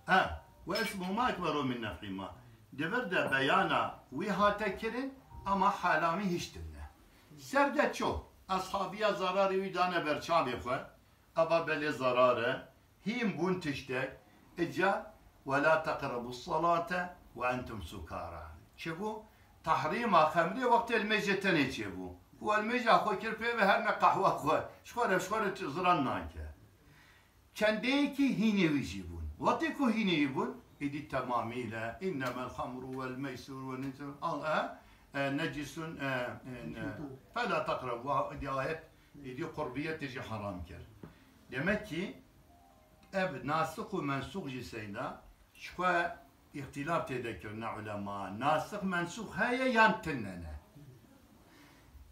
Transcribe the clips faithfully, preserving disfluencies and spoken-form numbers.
Ha, واسمهما أكبر من نفعهما. Di vir de beyana wî hate kirin, ama hala wî hiştin ne. Ser de ço, eshabiya zararê wî dane ber çavê xwe, eva belê zarar e, hîn bûn tiştek, ica ولا تقربوا الصلاة وأنتم سكارى. Çi bû? Tehrîma xemrê wextê li mêjê tenê çêbû. Û li mêja xwe kir pê ve her ne qehwa xwe. Ji xwe re, ji xwe re ziran nake. Çendeyekî hînê wî jî bûn. Wextê ku hînê wî bûn, îdî temamî le, إنما الخمر والميسر والأنصاب، al, e, e, نجس, e, e, ne, فلا تقربوا, îdî ayet, îdî qurbiyetê jî heram kir. Demek ki, ev nasix û mensûx jî seyda, ji xwe îxtîlaf tê de kirine ulema. Nasix mensûx heye yan tine ne?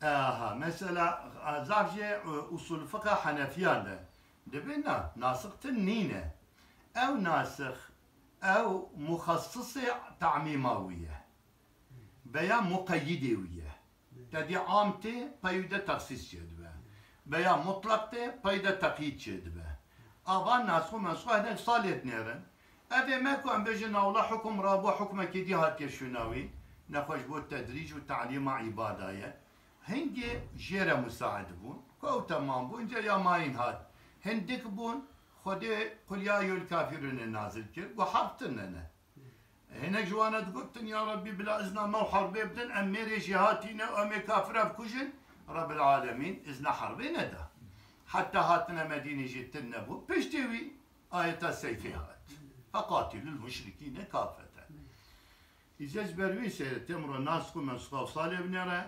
Aha, mesela, zaf jê, e, usul fiqha Henefiyan de. Dibê na, nasix tin nîne. Ew nasix, ew muxassisê tamîma wî ye. Veya muqeyyidê wî ye. Tedî am tê, pey wî de texsîs çêdibe. Veya mutlaq tê, pey de teqyîd çêdibe. Ava nasix û mensûx hinek salê dinêrin. Ev ê me ku em bêjin, na wela hukum rabû, hukmekî dî hatiye şûna wî. Nexwe ji bo tedrîc û talîma îbada ye. Hingê jê re musaid bûn, ku ew temam bû, înca ya mayîn hat. Hindik bûn, Xwedê Qul ya eyyuhel kafirûnê nazil kir, ku herb tune ne. Hinek ji wan re digotin, ya Rebbî, bila izna me û herbê bidin, em mêrê jêhatî ne, em ê kafira bikujin. Rebbil Alemîn izna herbê neda. Heta hatine Medînê jî tune bû. Piştî wî ayeta seyfê hat. Feqatilul muşrikîne kafeten. Îca ji ber wî seyre têm re nasix û mensûxa salê binêre.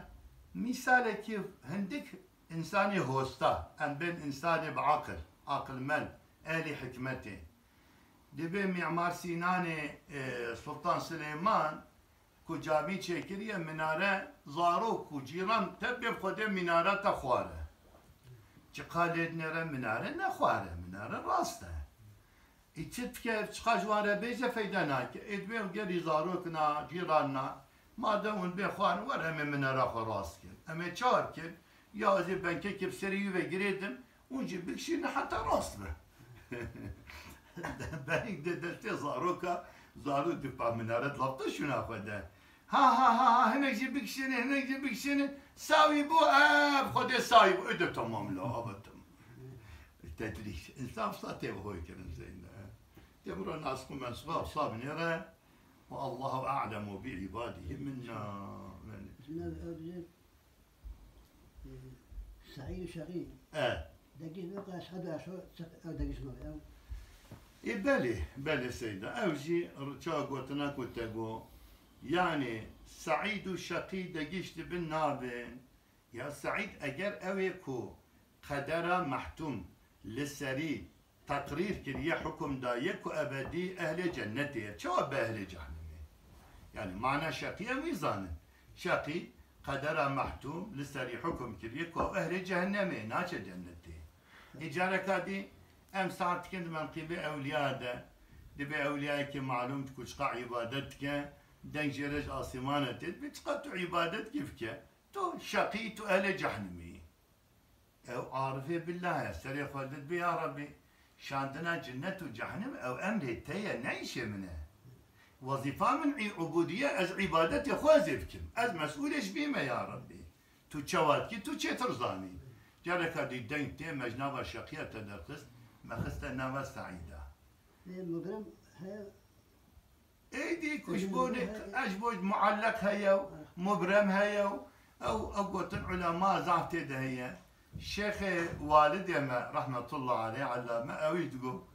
Mîsalekî hindik însanê hosta, em bên însanê bi aqil, aqilmend, ehlî hikmetê. Dibê Mîmar Sînanê, e, Sultan Silêman ku camî çêkiriye, minare, zarok û cîran tevbê bi Xwedê minare te xware. Çiqa lê dinêre minare nexware, minare rast e. Ê çi dike, çiqa ji wan re bêje feyda nake. Ê dibê gerî zarokna, cîranna, madem hûn bê xwarin, were em ê minara xwe rast kin. Em ê çar kin, ya ez ê benkekê bi serê wî ve girêdim, hûn jî bikişînin heta rast be. Berîk de destê zaroka, zarok dipa minare dilafta şûna xwe de. Ha, ha, ha, ha, hinek jî bikişînin, hinek jî bikişînin. Sawî bû, ev Xwedê sawî bû. Ê de tamam la, ava tamam. Tedrîc. Însan wisa tê hoy kirin zeyne. Tê bira nasix û mensûxa wisa binêre. Ve Allahu a'lemu bi ibadihi minna. Yanî. Jina ev jî, e, Seîd û Şexî. E. Degîş nake, Es'ed û Eşo, ev degîş nake, ev. Ê, belê, belê Seyda. Ew jî r-, ça gotina ku te got. Yanî, Seîd û Şexî degîş dibin nabin. Ya Seîd, eger ew ê ku qedera mehtûm li serî teqrîr kiriye, hukum daye ku ebedî ehlê cennetê ye, çawa be ehlê cehnemê? Yanî, mana Şexî em wî zanin. Şexî, qedera mehtûm li serî hukum kiriye ku ew ehlê cehennemê, naçe cennetê. Ê careka dî em saet dikin di menqîbê ewliya de, dibê ewliyayekî malûm ku çiqa îbadet dike, deng jê re ji asîmane tê, dibê çiqa tu îbadetkî bike, tu şeqî, tu ehlê cehnimî yî. Ew arifê billah e, serê xwe didibê, ya Rebbî, şandina cinnet û cehnim ew emrê te ye, ne îşê min e. Wezîfa min î ubûdiye, ez îbadetê xwe ez ê bikim. Ez mesûlê ji vî me ya Rebbî. Tu çawa dikî, tu çêtir zanî. Careka dî deng tê, me ji nava şeqiya te derxist, me xiste nava seîda. Ê, mugrem heye. Êdî ku ji bo ne, e, ji bo muelleq heye û mubrem heye û ew, ew gotin ulema zaf tê de heye. Şêxê walidê me, rahmetullah aleyh, Allame, ew jî digo,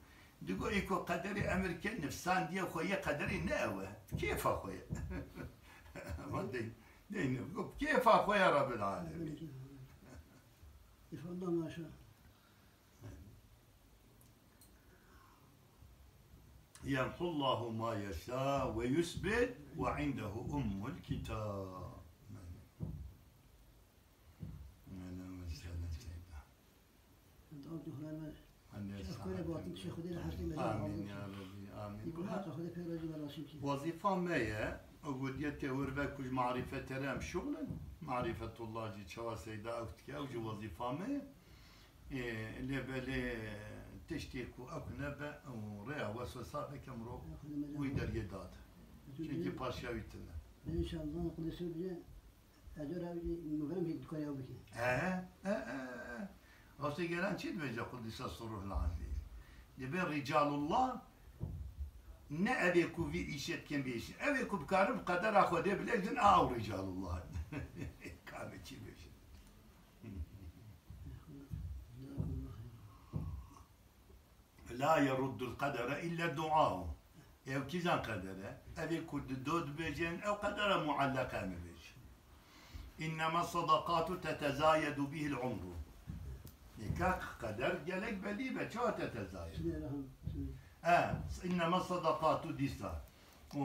digo, î ku qederê emir ke nifsandiye xwe ye, qederê ne ew e. Kêfa xwe ye. Ama dey, dey ne, digo, kêfa xwe ye Rabbil Alemîn. Kêfa Allah maşa. يمحو الله ما يشاء ويثبت وعنده أم الكتاب. Ehlen ve sehlen Seyda. Dua bi Xwedê me. Anne Şex sağ Kore ol. Batin, Şex Xwedê li hesrê me. Amin ya Rabbi, amin. Î bu haqqa Xwedê pê razî ve, razî ki. Wezîfa me ye, ew gotiyê tê wir ve ku ji marîfetê re em şuxlin. Marîfetullah jî çawa Seyda ew dike, ew jî wezîfa me ye. Ê, lê belê Tiştê ku ew nebe û rêya weswesa veke mirov wî deriyê dade. Çunkî paşiya wî tune. Ben inşallah Qudüs'ü bile ecora muverem hik dikare ew bike. E, e, e, e. Rastê gelan çi dibêje Qudisa Sirruhul Azîz? Dibê Ricalullah ne evê ku vî îşê dikin bêjin. Evê ku bikarin bi qedera Xwedê bilêjin, a ew Ricalullah in. Kamê çi bêjin? La yeruddul qedere ille duau. Ew kîjan qeder e? Ev ê ku di do dibêjin, ew qedera muallaka em bêjin. İnnema sadakatu tetezayedu bihil umru. Nika qeder gelek belî be, çawa tetezayed? Çinê rehim, çinê. E, innema sadakatu dîsa. Û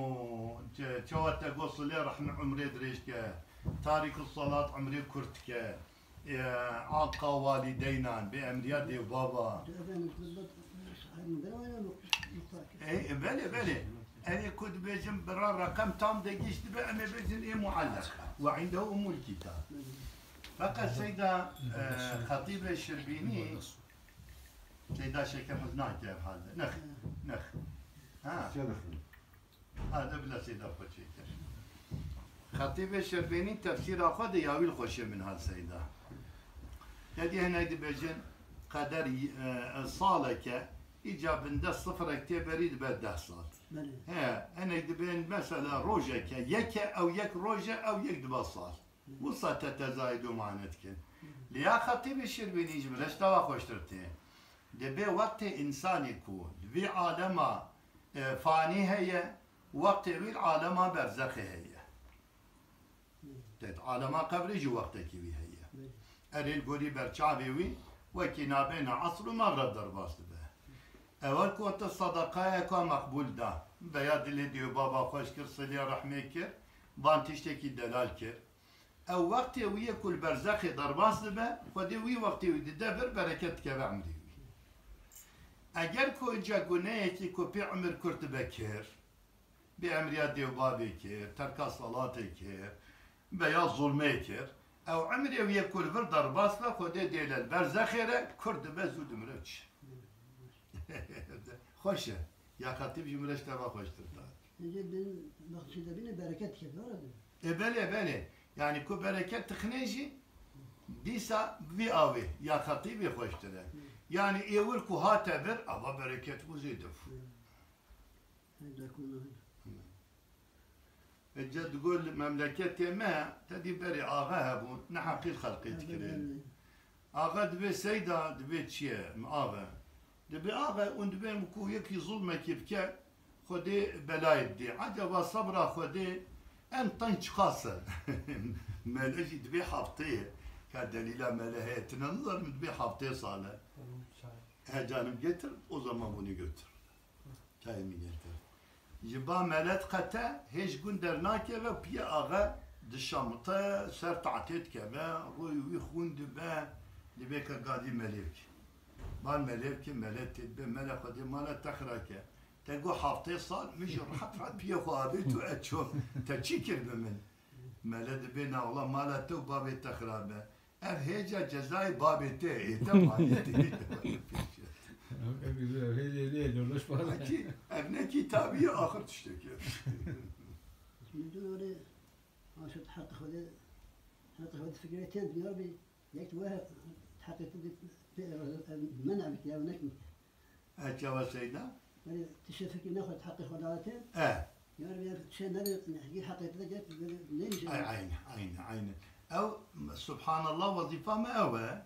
çe-, çawa te got silê rehmî umrê dirêj ke, tarîku salat umrê kurt dike. E, aqa walîdeynan, bi emriya dêvbaba. Ey, e, belê, belê. Ev ê ku dibêjin bira reqem tam de giş dibe, em ê bêjin ê muallak. Ve indehu umul kitab. Feqet Seyda, e, Xetîbê Şirbînî, Seyda Şêke Miznan ke ev halde. Nex, nex. Ha. Ha, de bila Seyda xwe çêkir. Xetîbê Şerbênî tefsîra xwe de ya wî li xweşê min hat Seyda. Tedî hinek dibêjin qeder, e, e, saleke, îca binde sifirek tê berî dibe deh sal. Belê. He, hinek dibên mesela rojeke, yeke, ew yek roje, ew yek dibe sal. Wisa te tezayê domane dikin. Lê ya Xetîbê Şirbînî ji min reşta wa xweştir tê. Dibê wextê însanê ku li vî alema, e, fanî heye, wextê wî li alema berzexê heye. Dêt alema qebrê jî wextekî wî heye. Erê li gorî berçavê wî wekî nabêna esr û mexreb derbas dibe. Ewer ku te sadaqayeka meqbûl da, veya dilê dê û baba xweş kir, silê rehmê kir, van tiştekî delal kir. Ew wextê wî ye ku li berzexê derbas dibe, Xwedê wî wextê wî dide vir, bereket dikeve emrê wî. Eger ku înca guneyekî ku pê emir kurt dibe kir, bi emriya dê û bavê kir, terka salatê kir, veya zulmê kir, ew emrê wî ye ku li vir derbas be, Xwedê dê li berzexê re kurt dibe, zû dimire çi. Xweş e. Ya Xetîb jî min reşta ve xweştir da. Êdî bin bexçî de bîne bereket dike, doğru diyor. E, belê, belê. Yani ku bereket tixine jî, dîsa vî avê ya Xetîbê xweştir e. Yani ê wir ku hate vir, ava bereket bû zêde bû. Hı. Hı. Ece digol memleketê me, tedî berê axe hebû, ne heqîl xelqê dikirin. Axe dibê Seyda, dibê çi ye, mi axe? Dibê axe, hûn dibê min ku yekî zulmekî bike, Xwedê belayê didê. Ecaba sebra Xwedê en teng çiqas e? Mele jî dibê heftê ye. Ka delîla mele heye, tine nizanim, dibê heftê sal e. He, canım getir, o zaman bunu götür. Çayê min getir. Ji ba mele diqete, hêj gun dernakeve, piye axe dişamite, ser tahtê dikeve, rûyê wî xûn dibe, dibê ke gadî melê bike. Van melê bike, mele tê dibê, mele Xwedê mala te xira ke. Te got heftê sal, min jî rehet rehet piye xwe avêt û ez çûm. Te çi kir bi min? Mele dibê na wela mala te û bavê te xira be. Ev hêca cezayê babê te, ê te malê te. Ev, ev, ev, hêlê, hêlê, loloş bana. Akî, ev ne kitabî ye, axir tiştekî. Min tu orê, aşa heqê Xwedê, heqê Xwedê fikirê tên, ya Rabbi, yek we heqê tu de, pe-, ev, men ev, ya nekî. E, çawa Seyda? Belê, tiştê fikir nexwe, heqê xwe dawete. E. Yar bir şey ne de, ne, heqê te de gel, böyle ne işe? Ay, aynen, aynen, aynen. Ew, subhanallah, wezifa me ew e.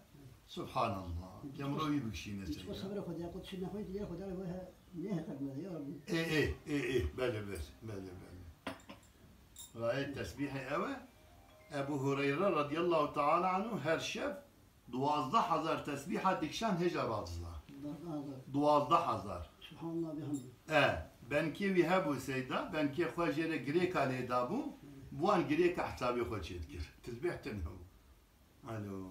Subhanallah. Kemro wî bikşîne Seyda. Hiç o sabır xwe de, xwe tiştê nexwe, diye xwe de, ne heqet me, ya Rabbi. E, e, e, e, belê, belê, belê, belê. Gayet tesbîhê ew e. Ebu Hureyre radiyallahu teala anhu her şev Duwazdeh hezar tesbîha dikişan hêja radiza. Duwazdeh hezar. Duwazdeh hezar. Subhanallah bihamdî. E, benkê wî hebû Seyda, benkê xwe jê re girêka lê dabû, bi wan girêka hesabê xwe çêdikir. Tesbîh tune bû. Alo.